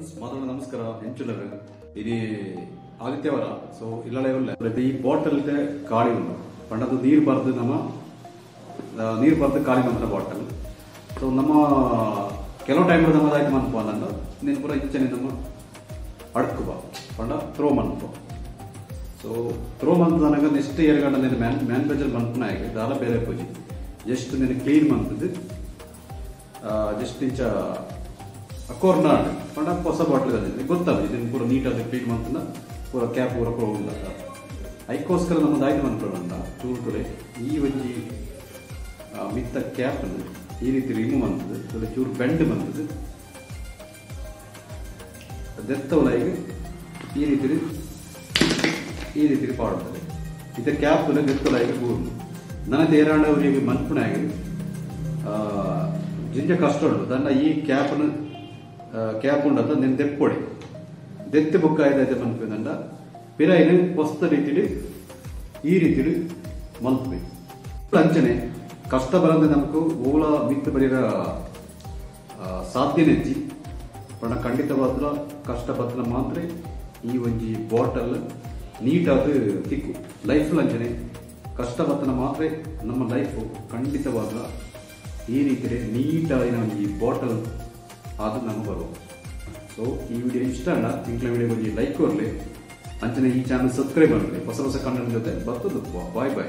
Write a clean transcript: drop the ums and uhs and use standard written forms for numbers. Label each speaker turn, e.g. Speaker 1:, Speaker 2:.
Speaker 1: ಮಾತಾಡ ನಮಸ್ಕಾರ ಎಂಚುಲರ್ ಇನಿ ಆದಿತ್ಯವಾರ ಸೊ ಇಲ್ಲಳೆ ಉಲ್ಲ ಈ ಬಾಟಲ್ ಖಾಲಿ ಉಂಟು ಪಂಡದು ನೀರು ಬರ್ದು ನಮ್ಮ ನೀರು ಬರ್ದು ಖಾಲಿ ಮಂತ್ರ ಬಾಟಲ್ ಸೊ ನಮ್ಮ ಕೆಲವು ಟೈಮ್ ನಮ್ಮ ಆಯ್ತು ಮನ್ಪ ಅಂದ ನೀನು ಪೂರ ಇಂಚನೆ ನಮ್ಮ ಅಡ್ಕುಬ ಪಂಡ ಥ್ರೋ ಮನ್ಪ ಸೊ ಥ್ರೋ ಮಂತ್ ನನಗೆ ನೆಕ್ಸ್ಟ್ ಇಯರ್ ಗಂಡ ನೀನು ಮ್ಯಾನುಫ್ಯಾಕ್ಚರ್ ಮನ್ಪನಾಗೆ ದಾಲ ಬೇರೆ ಪೂಜೆ ಜಸ್ಟ್ ನೀನು ಕ್ಲೀನ್ ಮಂತದ್ದು ಜಸ್ಟ್ ಇಂಚ ಕೋರ್ನಾಡ್ ಪಂಡ ಹೊಸ ಬಾಟ್ಲ್ ಅದೇ ಗೊತ್ತಾಗ ಇದನ್ನು ಪೂರ ನೀಟಾದ ಕ್ಲೀನ್ ಮಂತನ ಪೂರ ಕ್ಯಾಪ್ ಪೂರ ಹೋಗಿಲ್ಲ ಅದಕ್ಕೋಸ್ಕರ ನಮ್ಮದು ಆಯ್ತು ಮಂತ್ರೋಣ ಚೂರು ತುಳೆ ಈ ಒಂಜಿ ಮಿತ್ತ ಕ್ಯಾಪ್ ಈ ರೀತಿ ರಿಮೂವ್ ಅಂತದ್ದು ಚೂರು ಬೆಂಡ್ ಬಂದದ್ದು ದೆತ್ತವಲಾಗಿ ಈ ರೀತಿ ಈ ರೀತಿ ಪಾಡುತ್ತದೆ ಇದ ಕ್ಯಾಪ್ ದೆತ್ತಲಾಗಿ ಬೂರ್ನು ನನ್ನ ತೇರಾಂಡ ಅವರಿಗೆ ಮನ್ಪುಣಾಗಿ ಜಿಂಜ ಕಷ್ಟ ಉಂಟು ತನ್ನ ಈ ಕ್ಯಾಪ್ನ ಕ್ಯಾಪ್ ಉಂಡತ್ತ ನಿನ್ನ ದೆಪ್ಪೊಡಿ ದೆತ್ತಿ ಬುಕ್ಕ ಆಯ್ತು ಮನ್ಪಿದಂಡ ಪಿರೈನು ಹೊಸ್ತ ರೀತಿಲಿ ಈ ರೀತಿಲಿ ಮನ್ಪಿ ಅಂಚನೆ ಕಷ್ಟ ಬರಂದೆ ನಮಕು ಓಲ ಮಿತ್ತು ಬರೀರ ಸಾಧ್ಯನೇ ಇಜ್ಜಿ ಪಂಡ ಖಂಡಿತವಾದ ಕಷ್ಟ ಬತ್ತನ ಮಾತ್ರ ಈ ಒಂಜಿ ಬಾಟಲ್ ನೀಟಾದ ತಿಕ್ಕು ಲೈಫ್ ಅಂಚನೆ ಕಷ್ಟ ಬತ್ತನ ಮಾತ್ರ ನಮ್ಮ ಲೈಫು ಖಂಡಿತವಾದ ಈ ರೀತಿ ನೀಟಾಗಿ ಒಂಜಿ ಬಾಟಲ್ ಅದು ನಮಗೆ ಬರುವ ಸೊ ಈ ವಿಡಿಯೋ ಇಷ್ಟ ಅಲ್ಲ ಇಂಕ್ಲ ವಿಡಿಯೋ ಒಂಜಿ ಲೈಕ್ ಕೊರಲಿ ಅಂಚನೆ ಈ ಚಾನಲ್ ಸಬ್ಸ್ಕ್ರೈಬ್ ಮಾಡಲಿ ಹೊಸ ಹೊಸ ಕಂಟೆಂಟ್ ಜೊತೆ ಬರ್ತದೆ. Bye boy.